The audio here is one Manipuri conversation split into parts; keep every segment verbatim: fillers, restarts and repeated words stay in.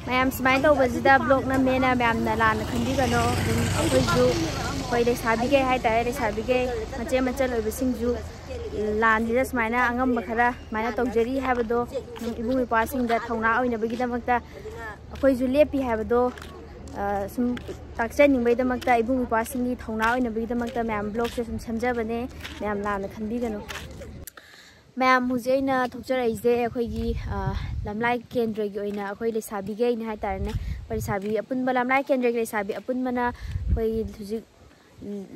ꯃꯌꯥꯝ ꯁꯨꯃꯥꯏꯅ ꯇꯧꯕꯁꯤꯗ ꯕ꯭ꯂꯣꯛ ꯅꯝꯃꯦꯅ ꯃꯌꯥꯝꯅ ꯂꯥꯟꯅ ꯈꯟꯕꯤꯒꯅꯣ꯫ ꯑꯗꯨꯝ ꯑꯩꯈꯣꯏꯁꯨ, ꯑꯩꯈꯣꯏ ꯂꯩꯁꯥꯕꯤꯈꯩ ꯍꯥꯏꯇꯥꯔꯦ, ꯂꯩꯁꯥꯕꯤꯈꯩ ꯃꯆꯦ ꯃꯆꯜ ꯑꯣꯏꯕꯁꯤꯡꯁꯨ ꯂꯥꯟꯁꯤꯗ ꯁꯨꯃꯥꯏꯅ ꯑꯉꯝꯕ ꯈꯔ ꯁꯨꯃꯥꯏꯅ ꯇꯧꯖꯔꯤ ꯍꯥꯏꯕꯗꯣ, ꯑꯗꯨꯝ ꯏꯕꯨꯡ ꯏꯄ꯭ꯋꯥꯁꯤꯡꯗ ꯊꯧꯅꯥ ꯑꯣꯏꯅꯕꯒꯤꯗꯃꯛꯇ ꯑꯩꯈꯣꯏꯁꯨ ꯂꯦꯞꯄꯤ ꯍꯥꯏꯕꯗꯣ, ꯑ, ꯁꯨꯝ ꯇꯥꯛꯆꯅꯤꯡꯕꯒꯤꯗꯃꯛꯇ, ꯏꯕꯨꯡ ꯏꯄ꯭ꯋꯥꯁꯤꯡꯒꯤ ꯊꯧꯅꯥ ꯑꯣꯏꯅꯕꯒꯤꯗꯃꯛꯇ ꯃꯌꯥꯝ ꯕ꯭ꯂꯣꯛꯁꯦ ꯁꯨꯝ ꯁꯦꯝꯖꯕꯅꯦ꯫ ꯃꯌꯥꯝ ꯂꯥꯟꯅ ꯈꯟꯕꯤꯒꯅꯨ꯫ ꯃꯌꯥꯝ, ꯍꯧꯖꯤꯛ ꯑꯩꯅ ꯊꯣꯛꯆꯔꯛꯏꯁꯦ ꯑꯩꯈꯣꯏꯒꯤ, ꯑ, ꯂꯝꯂꯥꯏ ꯀꯦꯟꯗ꯭ꯔꯒꯤ ꯑꯣꯏꯅ ꯑꯩꯈꯣꯏ ꯂꯩꯁꯥꯕꯤꯈꯩꯅꯦ ꯍꯥꯏꯇꯥꯔꯦꯅꯦ꯫ ꯑꯩꯈꯣꯏ ꯂꯩꯁꯥꯕꯤ ꯑꯄꯨꯟꯕ, ꯂꯝꯂꯥꯏ ꯀꯦꯟꯗ꯭ꯔꯒꯤ ꯂꯩꯁꯥꯕꯤ ꯑꯄꯨꯟꯕꯅ ꯑꯩꯈꯣꯏꯒꯤ ꯍꯧꯖꯤꯛ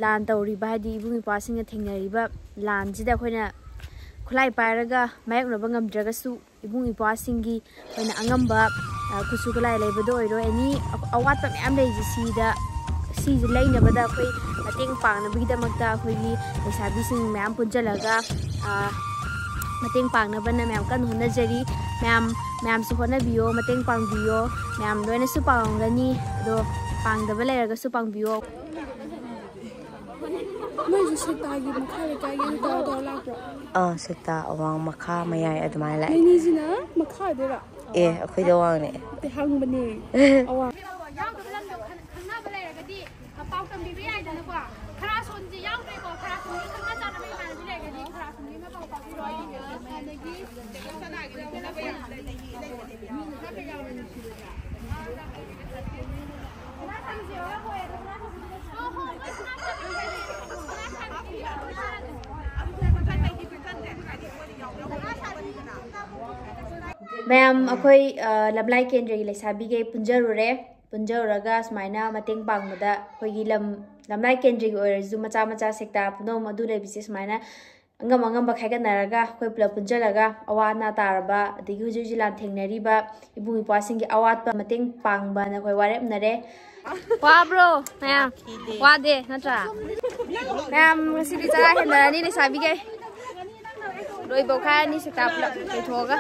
ꯂꯥꯟ ꯇꯧꯔꯤꯕ, ꯍꯥꯏꯗꯤ ꯏꯕꯨꯡ ꯏꯄ꯭ꯋꯥꯁꯤꯡꯅ ꯊꯦꯡꯅꯔꯤꯕ ꯂꯥꯟꯁꯤꯗ ꯑꯩꯈꯣꯏꯅ ꯈꯨꯠꯂꯥꯏ ꯄꯥꯏꯔꯒ ꯃꯥꯌꯣꯛꯅꯕ ꯉꯝꯗ꯭ꯔꯒꯁꯨ, ꯏꯕꯨꯡ ꯏꯄ꯭ꯋꯥꯁꯤꯡꯒꯤ ꯑꯩꯈꯣꯏꯅ ꯑꯉꯝꯕ, ꯑ, ꯈꯨꯠꯁꯨ ꯈꯨꯠꯂꯥꯏ ꯂꯩꯕꯗ ꯑꯣꯏꯔꯣ, ꯑꯦꯅꯤ ꯑꯋꯥꯠꯄ ꯃꯌꯥꯝ ꯂꯩꯔꯤꯁꯦ, ꯁꯤꯗ, ꯁꯤꯁꯦ ꯂꯩꯅꯕꯗ ꯑꯩꯈꯣꯏ ꯃꯇꯦꯡ ꯄꯥꯡꯅꯕꯒꯤꯗꯃꯛꯇ ꯑꯩꯈꯣꯏꯒꯤ ꯂꯩꯁꯥꯕꯤꯁꯤꯡ ꯃꯌꯥꯝ ꯄꯨꯟꯁꯤꯜꯂꯒ, ꯑ, ꯃꯇꯦꯡ ꯄꯥꯡꯅꯕꯅ ꯃꯌꯥꯝ ꯀꯟꯅ ꯍꯣꯠꯅꯖꯔꯤ꯫ ꯃꯌꯥꯝ, ꯃꯌꯥꯝꯁꯨ ꯍꯣꯠꯅꯕꯤꯌꯣ, ꯃꯇꯦꯡ ꯄꯥꯡꯕꯤꯌꯣ꯫ ꯃꯌꯥꯝ ꯂꯣꯏꯅꯁꯨ ꯄꯥꯡꯉꯝꯒꯅꯤ, ꯑꯗꯣ ꯄꯥꯡꯗꯕ ꯂꯩꯔꯒꯁꯨ ꯄꯥꯡꯕꯤꯌꯣ꯫ ꯅꯣꯏꯁꯨ ꯁꯦꯛꯇꯥꯒꯤ ꯃꯈꯥ ꯂꯩꯀꯥꯏꯒꯤ ꯇꯧꯔ ꯇꯧꯔ ꯂꯥꯛꯄ꯭ꯔꯣ? ꯑꯥ, ꯁꯦꯛꯇꯥ ꯑꯋꯥꯡ, ꯃꯈꯥ, ꯃꯌꯥꯏ ꯑꯗꯨꯃꯥꯏꯅ ꯂꯥꯛꯑꯦ꯫ ꯅꯣꯏꯅꯤꯁꯤꯅ ꯃꯈꯥ ꯑꯣꯏꯗꯣꯏꯔꯥ? ꯑꯦ, ꯑꯩꯈꯣꯏꯗꯤ ꯑꯋꯥꯡꯅꯦ꯫ ꯅꯠꯇꯦ, ꯍꯪꯕꯅꯦ꯫ ꯑꯋꯥꯡ꯫ ꯌꯥꯎꯗꯕ ꯂꯝꯗꯣ ꯈꯪ-, ꯈꯪꯅꯕ ꯂꯩꯔꯒꯗꯤ ꯄꯥꯎ ꯇꯝꯕꯤꯕ ꯌꯥꯏꯗꯅꯀꯣ꯫ ꯈꯔ ꯁꯣꯟꯁꯦ ꯌꯥꯎꯗ꯭ꯔꯦꯀꯣ, ꯈꯔ ꯁꯣꯟꯒꯤ ꯈꯪꯅ ꯆꯥꯟꯅꯕ ꯏꯃꯥꯟꯅꯕꯤ ꯂꯩꯔꯒꯗꯤ ꯈꯔ ꯁꯣꯟꯒꯤ ꯑꯃ ꯄꯥꯎ ꯐꯥꯎꯕꯤꯔꯛꯑꯣ꯫ ꯑꯗꯒꯤ ꯃꯌꯥꯝ, ꯑꯩꯈꯣꯏ, ꯑ, ꯂꯝꯂꯥꯏ ꯀꯦꯟꯗ꯭ꯔꯒꯤ ꯂꯩꯁꯥꯕꯤꯈꯩ ꯄꯨꯟꯖꯔꯨꯔꯦ꯫ ꯄꯨꯟꯖꯔꯨꯔꯒ ꯁꯨꯃꯥꯏꯅ ꯃꯇꯦꯡ ꯄꯥꯡꯕꯗ ꯑꯩꯈꯣꯏꯒꯤ ꯂꯝ, ꯂꯝꯂꯥꯏ ꯀꯦꯟꯗ꯭ꯔꯒꯤ ꯑꯣꯏꯔꯁꯨ ꯃꯆꯥ ꯃꯆꯥ ꯁꯦꯛꯇꯥ ꯄꯨꯝꯅꯃꯛ ꯑꯗꯨ ꯂꯩꯕꯁꯦ ꯁꯨꯃꯥꯏꯅ ꯑꯉꯝ ꯑꯉꯝꯕ ꯈꯥꯏꯒꯠꯅꯔꯒ ꯑꯩꯈꯣꯏ ꯄꯨꯂꯞ ꯄꯨꯟꯖꯜꯂꯒ ꯑꯋꯥ ꯑꯅꯥ ꯇꯥꯔꯕ, ꯑꯗꯒꯤ ꯍꯧꯖꯤꯛ ꯍꯧꯖꯤꯛ ꯂꯥꯟ ꯊꯦꯡꯅꯔꯤꯕ ꯏꯕꯨꯡ ꯏꯄ꯭ꯋꯥꯁꯤꯡꯒꯤ ꯑꯋꯥꯠꯄ ꯃꯇꯦꯡ ꯄꯥꯡꯕꯅ ꯑꯩꯈꯣꯏ ꯋꯥꯔꯦꯞꯅꯔꯦ꯫ ꯋꯥꯕ꯭ꯔꯣ ꯃꯌꯥꯝ? ꯋꯥꯗꯦ ꯅꯠꯇ꯭ꯔꯥ? ꯃꯌꯥꯝ ꯉꯁꯤꯗꯤ ꯆꯔꯥ ꯍꯦꯟꯅꯔꯅꯤ ꯂꯩꯁꯥꯕꯤꯈꯩ꯫ ꯂꯣꯏꯕꯧ ꯈꯥꯏꯔꯅꯤ ꯁꯤꯇꯥ ꯄꯨꯂꯞ ꯂꯣꯏꯊꯣꯛꯑꯒ꯫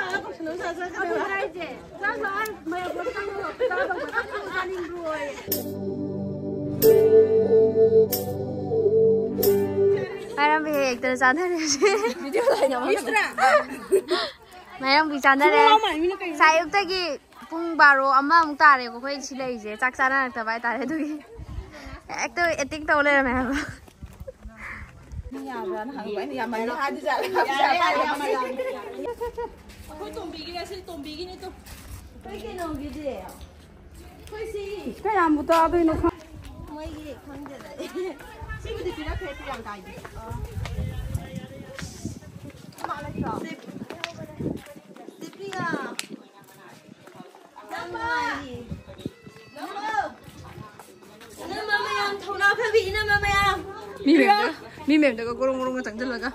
ꯃꯥꯏꯔꯥꯝꯕꯤ ꯍꯦꯛ ꯍꯦꯛꯇꯅ ꯆꯥꯟꯅꯔꯦ ꯍꯧꯖꯤꯛ꯫ ꯃꯥꯏꯔꯥꯝꯕꯤ ꯆꯥꯟꯅꯔꯦ꯫ ꯉꯁꯥꯏ ꯑꯌꯨꯛꯇꯒꯤ ꯄꯨꯡ ꯕꯥꯔꯣ ꯑꯃꯃꯨꯛ ꯇꯥꯔꯦꯀꯣ ꯑꯩꯈꯣꯏ ꯁꯤ ꯂꯩꯔꯤꯁꯦ, ꯆꯥꯛ ꯆꯥꯅꯔꯛꯇꯕ ꯍꯥꯏꯇꯥꯔꯦ꯫ ꯑꯗꯨꯒꯤ ꯍꯦꯛꯇ ꯑꯦꯇꯦꯛ ꯇꯧ ꯂꯩꯔꯝꯃꯦ ꯍꯥꯏꯕ꯫ ꯃꯤ ꯌꯥꯕ꯭ꯔꯥꯅ ꯍꯪꯕ ꯑꯩꯅ ꯌꯥꯝꯃꯜꯂꯦ ꯍꯥꯏꯗꯤ ꯖꯥꯠꯂ꯫ ꯑꯩꯈꯣꯏ ꯇꯣꯝꯕꯤꯒꯤꯔ ꯁꯤ ꯇꯣꯝꯕꯤꯒꯤꯅꯤ ꯇꯨ꯫ ꯑꯩꯈꯣꯏ ꯀꯩꯅꯣꯒꯤꯗꯤ ꯑꯩꯈꯣꯏ ꯁꯤ ꯀꯌꯥꯝꯕꯨ ꯇꯥꯗꯣꯏꯅꯣ ꯈꯪ- ꯃꯣꯏꯒꯤ ꯈꯪꯗꯦꯗ꯫ ꯁꯤꯕꯨꯗꯤ ꯄꯤꯔꯛꯈ꯭ꯔꯦ ꯄ꯭ꯔꯤꯌꯥꯡꯀꯥꯒꯤ꯫ ꯁꯤ ꯄ꯭ꯔꯤꯌꯥ꯫ ꯌꯥꯝ ꯅꯨꯡꯉꯥꯏꯔꯤ꯫ ꯏꯅꯝꯃ ꯃꯌꯥꯝ, ꯊꯧꯅꯥ ꯐꯕꯤ ꯏꯅꯝꯃ ꯃꯌꯥꯝ꯫ ꯃꯤ ꯃꯌꯥꯝꯗ, ꯃꯤ ꯃꯌꯥꯝꯗꯒ ꯒꯣꯔꯣꯡ ꯒꯣꯔꯣꯡꯒ ꯆꯪꯁꯤꯜꯂꯒ꯫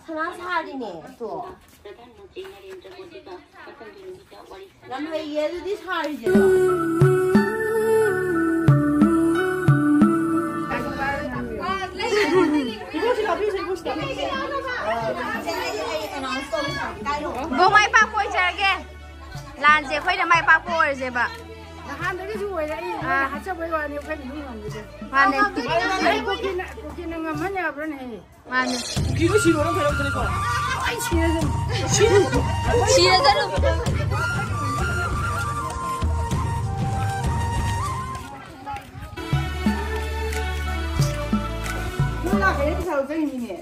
ꯁꯅꯥ ꯁꯥꯔꯤꯅꯦ ꯑꯗꯣ꯫ ꯌꯥꯝ ꯍꯩꯌꯦ ꯑꯗꯨꯗꯤ ꯁꯥꯔꯤꯁꯦ꯫ ꯏꯕꯣꯛꯁꯤ ꯂꯥꯛꯄꯤꯌꯨꯁꯦ, ꯏꯕꯣꯛꯁꯤꯗ꯫ ꯏꯕꯣꯛ ꯃꯥꯏ ꯄꯥꯛꯄ ꯑꯣꯏꯖꯔꯒꯦ꯫ ꯂꯥꯟꯁꯦ ꯑꯩꯈꯣꯏꯅ ꯃꯥꯏ ꯄꯥꯛꯄ ꯑꯣꯏꯔꯁꯦꯕ꯫ ꯅꯍꯥꯟꯗꯒꯤꯁꯨ ꯑꯣꯏꯔꯛꯏ, ꯅꯣꯏꯅ ꯑꯥ꯫ ꯍꯥꯠꯆꯕꯩ ꯋꯥꯅꯤ, ꯑꯩꯈꯣꯏꯅ ꯑꯗꯨꯝ ꯉꯝꯕꯁꯦ꯫ ꯃꯥꯅꯦ꯫ ꯑꯩ ꯀꯨꯀꯤꯅ, ꯀꯨꯀꯤꯅ ꯉꯝꯍꯟ ꯌꯥꯕ꯭ꯔꯅꯦ? ꯃꯥꯅꯦ꯫ ꯀꯨꯀꯤꯗꯣ ꯁꯤꯔꯣ ꯅꯪ ꯈꯜꯂꯛꯄꯅꯤꯀꯣ꯫ ꯑꯩ ꯁꯤꯔꯁꯅꯨ꯫ ꯁꯤꯔꯁꯅꯨ꯫ ꯅꯪ ꯂꯥꯛꯀꯅꯤ ꯄꯩꯁꯥ ꯂꯧꯖꯈꯤꯅꯤꯅꯦ꯫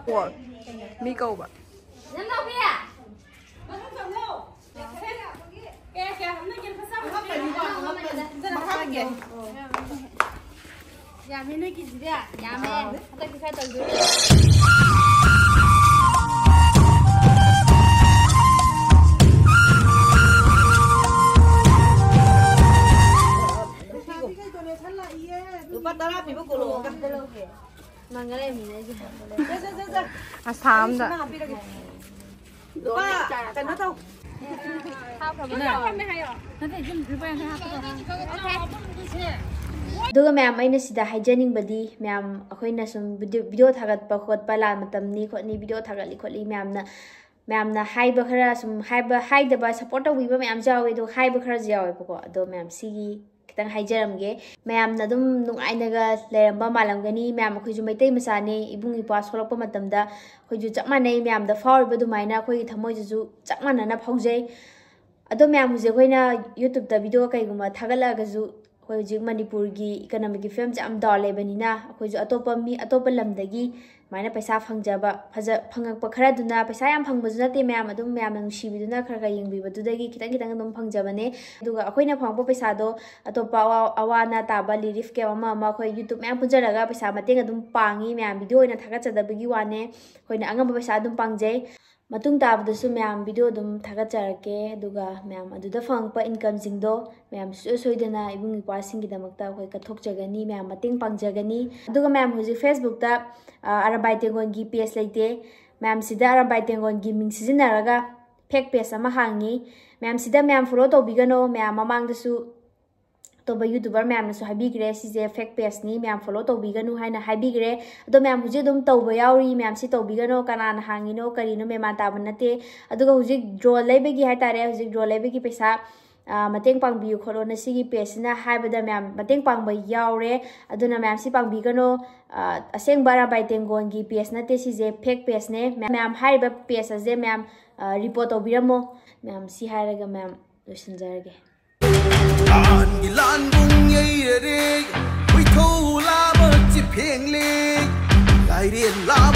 ꯀꯣꯜ꯫ ꯃꯤ ꯀꯧꯕ꯫ ꯌꯥꯝꯃꯦ ꯅꯣꯏꯒꯤꯁꯤꯗꯤ꯫ ꯌꯥꯝꯃꯦ꯫ ꯍꯟꯗꯛꯇꯤ ꯈꯔ ꯇꯧꯗꯣꯏꯅꯦ꯫ ꯂꯨꯄꯥ ꯇꯔꯥ ꯄꯤꯕ ꯀꯣꯂꯣꯝ ꯑꯃꯒ꯫ ꯅꯪꯒ ꯂꯩꯃꯤꯟꯅꯩꯁꯦ꯫ ꯁꯦ, ꯁꯦ, ꯁꯦ, ꯁꯦ꯫ ꯑꯁꯥꯝꯗ꯫ ꯑꯩ ꯁꯤꯃ ꯍꯥꯞꯄꯤꯔꯒꯦ꯫ ꯂꯨꯄꯥ ꯀꯩꯅꯣ ꯇꯧ꯫ ꯍꯥꯞꯈ꯭ꯔꯕ ꯅꯠꯇ꯭ꯔꯣ? ꯅꯠꯇꯦ, ꯁꯨꯝ ꯂꯨꯄꯥ ꯌꯥꯡꯈꯩ ꯍꯥꯞꯄꯒ ꯍꯥꯞꯄ꯫ ꯑꯗꯨꯒ ꯃꯌꯥꯝ, ꯑꯩꯅ ꯁꯤꯗ ꯍꯥꯏꯖꯅꯤꯡꯕꯗꯤ, ꯃꯌꯥꯝ ꯑꯩꯈꯣꯏꯅ ꯁꯨꯝ ꯚꯤꯗꯤꯑꯣ, ꯚꯤꯗꯤꯑꯣ ꯊꯥꯒꯠꯄ ꯈꯣꯠꯄ ꯂꯥꯟ ꯃꯇꯝꯅꯤ ꯈꯣꯠꯅꯤ, ꯚꯤꯗꯤꯑꯣ ꯊꯥꯒꯠꯂꯤ ꯈꯣꯠꯂꯤ ꯃꯌꯥꯝꯅ, ꯃꯌꯥꯝꯅ ꯍꯥꯏꯕ ꯈꯔ ꯁꯨꯝ ꯍꯥꯏꯕ, ꯍꯥꯏꯗꯕ, ꯁꯞꯄꯣꯔꯠ ꯇꯧꯕꯤꯕ ꯃꯌꯥꯝꯁꯨ ꯌꯥꯎꯋꯦ, ꯑꯗꯣ ꯍꯥꯏꯕ ꯈꯔꯁꯨ ꯌꯥꯎꯋꯦꯕꯀꯣ꯫ ꯑꯗꯣ ꯃꯌꯥꯝ ꯁꯤꯒꯤ ꯈꯤꯇꯪ ꯍꯥꯏꯖꯔꯝꯒꯦ꯫ ꯃꯌꯥꯝꯅ ꯑꯗꯨꯝ ꯅꯨꯡꯉꯥꯏꯅꯒ ꯂꯩꯔꯝꯕ ꯃꯥꯜꯂꯝꯒꯅꯤ꯫ ꯃꯌꯥꯝ, ꯑꯩꯈꯣꯏꯁꯨ ꯃꯩꯇꯩ ꯃꯆꯥꯅꯦ, ꯏꯕꯨꯡ ꯏꯄ꯭ꯋꯥ ꯁꯣꯛꯂꯛꯄ ꯃꯇꯝꯗ ꯑꯩꯈꯣꯏꯁꯨ ꯆꯞ ꯃꯥꯟꯅꯩ꯫ ꯃꯌꯥꯝꯗ ꯐꯥꯎꯔꯤꯕ ꯑꯗꯨꯃꯥꯏꯅ ꯑꯩꯈꯣꯏꯒꯤ ꯊꯃꯣꯏꯁꯤꯁꯨ ꯆꯞ ꯃꯥꯟꯅꯅ ꯐꯥꯎꯖꯩ꯫ ꯑꯗꯣ ꯃꯌꯥꯝ, ꯍꯧꯖꯤꯛ ꯑꯩꯈꯣꯏꯅ YouTube-ꯇ video ꯀꯩꯒꯨꯝꯕ ꯊꯥꯒꯠꯂꯛꯑꯒꯁꯨ, ꯑꯩꯈꯣꯏ ꯍꯧꯖꯤꯛ ꯃꯅꯤꯄꯨꯔꯒꯤ economic ꯐꯤꯕꯝꯁꯦ ꯌꯥꯝ down ꯂꯩꯕꯅꯤꯅ, ꯑꯩꯈꯣꯏꯁꯨ ꯑꯇꯣꯞꯄ ꯃꯤ, ꯑꯇꯣꯞꯄ ꯂꯝꯗꯒꯤ ꯑꯗꯨꯃꯥꯏꯅ ꯄꯩꯁꯥ ꯐꯪꯖꯕ, ꯐꯖ-, ꯐꯪꯉꯛꯄ ꯈꯔꯗꯨꯅ, ꯄꯩꯁꯥ ꯌꯥꯝ ꯐꯪꯕꯁꯨ ꯅꯠꯇꯦ ꯃꯌꯥꯝ, ꯑꯗꯨꯝ ꯃꯌꯥꯝꯅ ꯅꯨꯡꯁꯤꯕꯤꯗꯨꯅ ꯈꯔ ꯈꯔ ꯌꯦꯡꯕꯤꯕꯗꯨꯗꯒꯤ ꯈꯤꯇꯪ ꯈꯤꯇꯪ ꯑꯗꯨꯝ ꯐꯪꯖꯕꯅꯦ꯫ ꯑꯗꯨꯒ ꯑꯩꯈꯣꯏꯅ ꯐꯪꯉꯛꯄ ꯄꯩꯁꯥꯗꯣ ꯑꯇꯣꯞꯄ ꯑꯋꯥ-, ꯑꯋꯥ ꯑꯅꯥ ꯇꯥꯕ relief camp ꯑꯃ ꯑꯃ, ꯑꯩꯈꯣꯏ YouTube ꯃꯌꯥꯝ ꯄꯨꯟꯖꯜꯂꯒ ꯄꯩꯁꯥ ꯃꯇꯦꯡ ꯑꯗꯨꯝ ꯄꯥꯡꯉꯤ ꯃꯌꯥꯝ, video ꯑꯣꯏꯅ ꯊꯥꯒꯠꯆꯗꯕꯒꯤ ꯋꯥꯅꯦ꯫ ꯑꯩꯈꯣꯏꯅ ꯑꯉꯝꯕ ꯄꯩꯁꯥ ꯑꯗꯨꯝ ꯄꯥꯡꯖꯩ꯫ ꯃꯇꯨꯡ ꯇꯥꯕꯗꯁꯨ ꯃꯌꯥꯝ video ꯑꯗꯨꯝ ꯊꯥꯒꯠꯆꯔꯛꯀꯦ, ꯑꯗꯨꯒ ꯃꯌꯥꯝ ꯑꯗꯨꯗ ꯐꯪꯉꯛꯄ incomeꯁꯤꯡꯗꯣ ꯃꯌꯥꯝ ꯁꯨꯡꯁꯣꯏ ꯁꯣꯏꯗꯅ ꯏꯕꯨꯡ ꯏꯄ꯭ꯋꯥꯁꯤꯡꯒꯤꯗꯃꯛꯇ ꯑꯩꯈꯣꯏ ꯀꯠꯊꯣꯛꯆꯒꯅꯤ, ꯃꯌꯥꯝ ꯃꯇꯦꯡ ꯄꯥꯡꯖꯒꯅꯤ꯫ ꯑꯗꯨꯒ ꯃꯌꯥꯝ, ꯍꯧꯖꯤꯛ Facebook-ꯇ, ꯑ, ꯑꯔꯝꯕꯥꯏ ꯇꯦꯡꯒꯣꯟꯒꯤ page ꯂꯩꯇꯦ꯫ ꯃꯌꯥꯝ, ꯁꯤꯗ ꯑꯔꯝꯕꯥꯏ ꯇꯦꯡꯒꯣꯟꯒꯤ ꯃꯤꯡ ꯁꯤꯖꯤꯟꯅꯔꯒ fake page ꯑꯃ ꯍꯥꯡꯉꯤ꯫ ꯃꯌꯥꯝ, ꯁꯤꯗ ꯃꯌꯥꯝ follow ꯇꯧꯕꯤꯒꯅꯣ꯫ ꯃꯌꯥꯝ, ꯃꯃꯥꯡꯗꯁꯨ ꯑꯇꯣꯞꯄ YouTuber ꯃꯌꯥꯝꯅꯁꯨ ꯍꯥꯏꯕꯤꯈ꯭ꯔꯦ, ꯁꯤꯁꯦ fake pageꯅꯤ, ꯃꯌꯥꯝ follow ꯇꯧꯕꯤꯒꯅꯨ ꯍꯥꯏꯅ ꯍꯥꯏꯕꯤꯈ꯭ꯔꯦ꯫ ꯑꯗꯣ ꯃꯌꯥꯝ, ꯍꯧꯖꯤꯛ ꯑꯗꯨꯝ ꯇꯧꯕ ꯌꯥꯎꯔꯤ꯫ ꯃꯌꯥꯝ, ꯁꯤ ꯇꯧꯕꯤꯒꯅꯣ, ꯀꯅꯥꯅ ꯍꯥꯡꯉꯤꯅꯣ ꯀꯔꯤꯅꯣ ꯃꯦꯟ ꯃꯥꯟ ꯇꯥꯕ ꯅꯠꯇꯦ꯫ ꯑꯗꯨꯒ ꯍꯧꯖꯤꯛ drone ꯂꯩꯕꯒꯤ ꯍꯥꯏꯇꯥꯔꯦ, ꯍꯧꯖꯤꯛ drone ꯂꯩꯕꯒꯤ ꯄꯩꯁꯥ, ꯑ, ꯃꯇꯦꯡ ꯄꯥꯡꯕꯤꯌꯨ ꯈꯣꯠꯂꯣꯅ ꯁꯤꯒꯤ pageꯁꯤꯅ ꯍꯥꯏꯕꯗ ꯃꯌꯥꯝ ꯃꯇꯦꯡ ꯄꯥꯡꯕ ꯌꯥꯎꯔꯦ꯫ ꯑꯗꯨꯅ ꯃꯌꯥꯝ, ꯁꯤ ꯄꯥꯡꯕꯤꯒꯅꯣ꯫ ꯑ, ꯑꯁꯦꯡꯕ ꯑꯔꯝꯕꯥꯏ ꯇꯦꯡꯒꯣꯟꯒꯤ page ꯅꯠꯇꯦ, ꯁꯤꯁꯦ fake pageꯅꯦ꯫ ꯃꯌꯥꯝ, ꯃꯌꯥꯝ ꯍꯥꯏꯔꯤꯕ page ꯑꯁꯦ ꯃꯌꯥꯝ, ꯑ, report ꯇꯧꯕꯤꯔꯝꯃꯣ꯫ ꯃꯌꯥꯝ, ꯁꯤ ꯍꯥꯏꯔꯒ ꯃꯌꯥꯝ ꯂꯣꯏꯁꯤꯟꯖꯔꯒꯦ꯫ ꯂꯥꯟꯒꯤ ꯂꯥꯟꯕꯨꯡ ꯌꯩꯔꯔꯦ, ꯈꯣꯏꯊꯧ ꯂꯥꯕ ꯆꯤꯐꯦꯡꯂꯦ, ꯂꯥꯏꯔꯦꯟ ꯂꯥꯕ